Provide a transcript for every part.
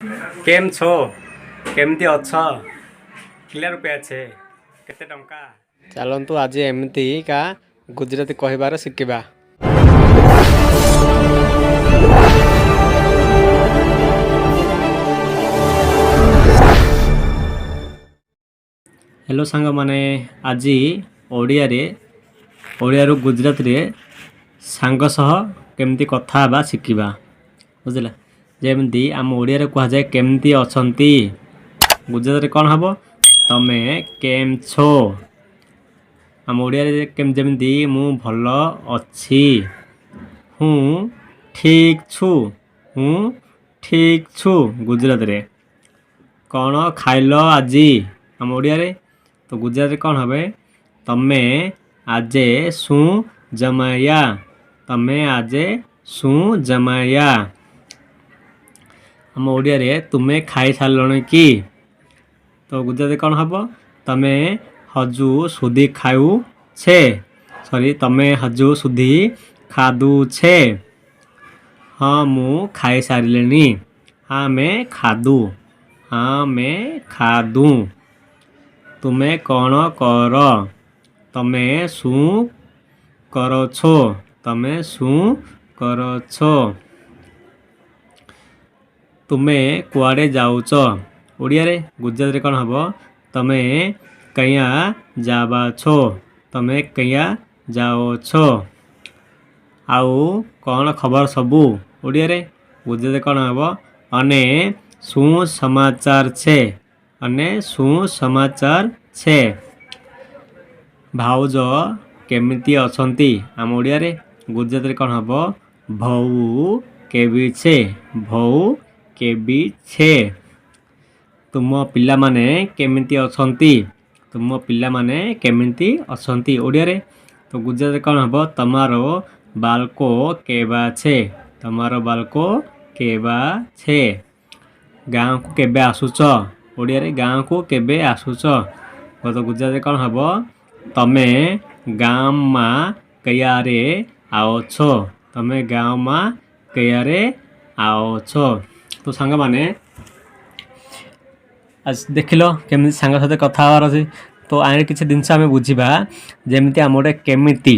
કેમ છો? କେମିତି ଅଛ? કેટલા રૂપિયા છે? କେତେ ଟଙ୍କା? ଚାଲନ୍ତୁ ଆଜି ଏମିତିକା ଗୁଜୁରାତି କହିବାର ଶିଖିବା। ହ୍ୟାଲୋ ସାଙ୍ଗମାନେ, ଆଜି ଓଡ଼ିଆରେ, ଓଡ଼ିଆରୁ ଗୁଜୁରାତିରେ ସାଙ୍ଗ ସହ କେମିତି କଥା ହେବା ଶିଖିବା, ବୁଝିଲା? ଯେମିତି ଆମ ଓଡ଼ିଆରେ କୁହାଯାଏ କେମିତି ଅଛନ୍ତି, ଗୁଜୁରାତିରେ କ'ଣ ହେବ? ତମେ କେମ୍ ଛୋ। ଆମ ଓଡ଼ିଆରେ ଯେମିତି ମୁଁ ଭଲ ଅଛି, ହୁଁ ଠିକ୍ ଛୁ, ହୁଁ ଠିକ୍ ଛୁ। ଗୁଜୁରାତିରେ କ'ଣ ଖାଇଲ ଆଜି, ଆମ ଓଡ଼ିଆରେ, ତ ଗୁଜୁରାତିରେ କ'ଣ হবে? ତମେ આજે શું જમાયા? ତମେ આજે શું જમાયા? ଆମ ଓଡ଼ିଆରେ ତୁମେ ଖାଇସାରିଲଣି କି, ତ ଗୁଜୁରାତିରେ କ'ଣ ହେବ? ତମେ હજુ સુધી ખાયું છે? ସରି, ତମେ હજુ સુધી ખાધું છે? ହଁ, ମୁଁ ଖାଇସାରିଲିଣି। ହଁ, મેં ખાધું। ହଁ, મેં ખાધું। ତୁମେ କ'ଣ କର? ତମେ શું કરો છો? ତମେ શું કરો છો? ତୁମେ କୁଆଡ଼େ ଯାଉଛ, ଓଡ଼ିଆରେ, ଗୁଜୁରାତିରେ କ'ଣ ହେବ? ତମେ ક્યાં જાવ છો? ତମେ ક્યાં ଯାଅ છો? ଆଉ କ'ଣ ଖବର ସବୁ, ଓଡ଼ିଆରେ, ଗୁଜୁରାତିରେ କ'ଣ ହେବ? અને શું સમાચાર છે? અને શું સમાચાર છે? ଭାଉଜ କେମିତି ଅଛନ୍ତି, ଆମ ଓଡ଼ିଆରେ, ଗୁଜୁରାତିରେ କ'ଣ ହେବ? ભઉ કેવી છે? ભઉ કેવી છે? ତୁମ ପିଲାମାନେ କେମିତି ଅଛନ୍ତି? ତୁମ ପିଲାମାନେ କେମିତି ଅଛନ୍ତି, ଓଡ଼ିଆରେ, ତ ଗୁଜୁରାତିରେ କ'ଣ ହେବ? તમારો બાળકો કેવા છે? તમારો બાળકો કેવા છે? ଗାଁକୁ କେବେ ଆସୁଛ, ଓଡ଼ିଆରେ, ଗାଁକୁ କେବେ ଆସୁଛ, ତ ଗୁଜୁରାତିରେ କ'ଣ ହେବ? ତମେ ગામમાં ક્યારે આવો છો? ତମେ ગામમાં ક્યારે આવો છો? ତ ସାଙ୍ଗମାନେ, ଆଜି ଦେଖିଲ କେମିତି ସାଙ୍ଗ ସହିତ କଥା ହେବାର ଅଛି। ତ ଆଣିରେ କିଛି ଜିନିଷ ଆମେ ବୁଝିବା। ଯେମିତି ଆମ ଗୋଟେ କେମିତି,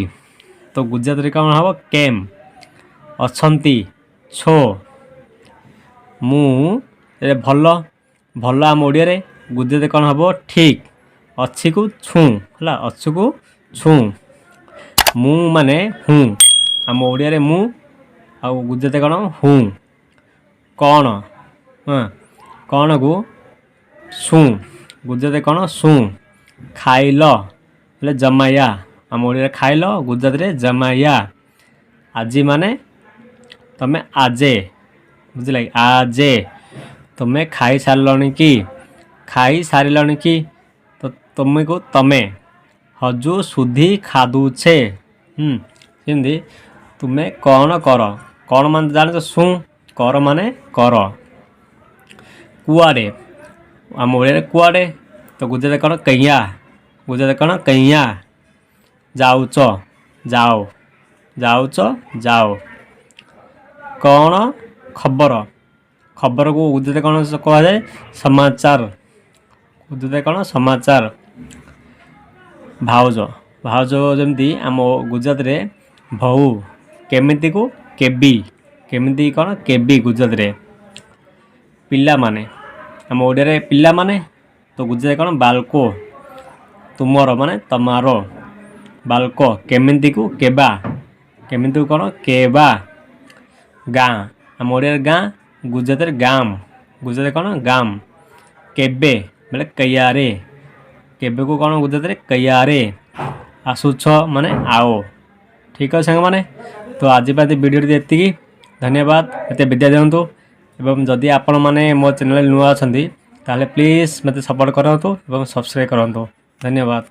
ତ ଗୁଜୁରାତିରେ କ'ଣ ହେବ? କେମ୍। ଅଛନ୍ତି, ଛୋ। ମୁଁ ଏ ଭଲ, ଭଲ ଆମ ଓଡ଼ିଆରେ, ଗୁଜୁରାତିରେ କ'ଣ ହେବ? ଠିକ୍। ଅଛିକୁ ଛୁଁ, ହେଲା? ଅଛିକୁ ଛୁଁ। ମୁଁ ମାନେ ହୁଁ, ଆମ ଓଡ଼ିଆରେ ମୁଁ, ଆଉ ଗୁଜୁରାତିରେ କ'ଣ? ହୁଁ। କ'ଣ, ହଁ, କ'ଣକୁ શું, ଗୁଜୁରାତିରେ କ'ଣ? શું। ଖାଇଲ ହେଲେ જમાયા, ଆମ ଓଡ଼ିଆରେ ଖାଇଲ, ଗୁଜୁରାତିରେ જમાયા। ଆଜି ମାନେ ତମେ આજે, ବୁଝିଲା କି? આજે। ତୁମେ ଖାଇସାରିଲଣି କି? ଖାଇସାରିଲଣି କି, ତ ତୁମକୁ ତମେ હજુ સુધી ખાધું છે? ସେମିତି ତୁମେ କ'ଣ କର? କ'ଣ ମାନେ ଜାଣିଛ, શું। କର ମାନେ କର। କୁଆଡ଼େ, ଆମ ଓଡ଼ିଆରେ କୁଆଡ଼େ, ତ ଗୁଜୁରାତିରେ କ'ଣ? ક્યાં। ଗୁଜୁରାତିରେ କ'ଣ? ક્યાં। ଯାଉଛ, ଯାଅ। ଯାଉଛ, ଯାଅ। କ'ଣ ଖବର? ଖବରକୁ ଗୁଜୁରାତିରେ କ'ଣ କୁହାଯାଏ? સમાચાર। ଗୁଜୁରାତିରେ କ'ଣ? સમાચાર। ଭାଉଜ, ଭାଉଜ ଯେମିତି ଆମ ଗୁଜୁରାତିରେ ଭଉ। କେମିତିକୁ କେବି। କେମିତି କ'ଣ? କେବି ଗୁଜୁରାତିରେ। ପିଲାମାନେ, ଆମ ଓଡ଼ିଆରେ ପିଲାମାନେ, ତ ଗୁଜୁରାତିରେ କ'ଣ? બાળકો। ତୁମର ମାନେ તમારો। બાળકો। କେମିତିକୁ କେବା। କେମିତିକୁ କ'ଣ? କେବା। ଗାଁ, ଆମ ଓଡ଼ିଆରେ ଗାଁ, ଗୁଜୁରାତିରେ ગામ। ଗୁଜୁରାତିରେ କ'ଣ? ગામ। କେବେ ବୋଲେ ક્યારે। କେବେକୁ କ'ଣ ଗୁଜୁରାତିରେ? ક્યારે। ଆସୁଛ ମାନେ આવો। ଠିକ୍ ଅଛି ସାଙ୍ଗମାନେ, ତ ଆଜି ପାଇଁ ଭିଡ଼ିଓଟି ଏତିକି। ଧନ୍ୟବାଦ। ଏତେ ବିଦାୟ ଦିଅନ୍ତୁ ଏବଂ ଯଦି ଆପଣମାନେ ମୋ ଚ୍ୟାନେଲରେ ନୂଆ ଅଛନ୍ତି, ତାହେଲେ ପ୍ଲିଜ୍ ମୋତେ ସପୋର୍ଟ କରନ୍ତୁ ଏବଂ ସବସ୍କ୍ରାଇବ୍ କରନ୍ତୁ। ଧନ୍ୟବାଦ।